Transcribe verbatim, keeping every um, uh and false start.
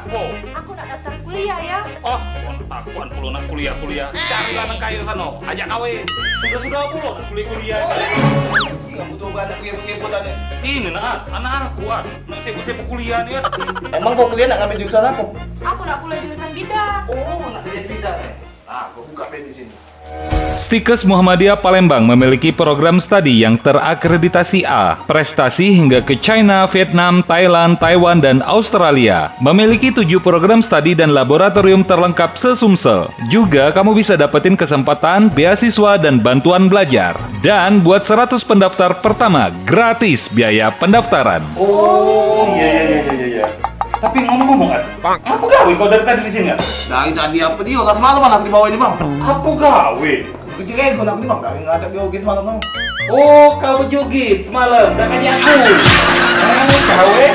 Apo? Aku nak daftar kuliah, ya. Oh, takuan pulo nak kuliah-kuliah. Carilah nang kayo sano, ajak kawin. Sudah-sudah pulo nak kuliah-kuliah. Kamu tu anak kuliah-kuliah buat ane. Ini nak, anak-anak kuat. Nak sibuk-sibuk kuliah ni, ya. Emang kau kuliah nak ngambil jurusan apo? Aku nak kuliah jurusan bidan. Oh, nak jadi bidan, eh? Ah, kau buka pen di sini. Stikes Muhammadiyah Palembang memiliki program studi yang terakreditasi A, prestasi hingga ke China, Vietnam, Thailand, Taiwan, dan Australia. Memiliki tujuh program studi dan laboratorium terlengkap se-Sumsel. Juga kamu bisa dapetin kesempatan beasiswa dan bantuan belajar. Dan buat seratus pendaftar pertama, gratis biaya pendaftaran. Oh, iya, iya, iya, iya, iya. Tapi ngomong-ngomong, At, apo gawe kau dari tadi di sini, At? Dari tadi apo dio? Lah, semalam aku dibawa ini, Bang. Apo gawe? Kecil ego nak ini, Bang. Kami ngadak joget semalam, Bang. Oh, kau berjoget semalam, dak ngajak aku. Oh, gawe.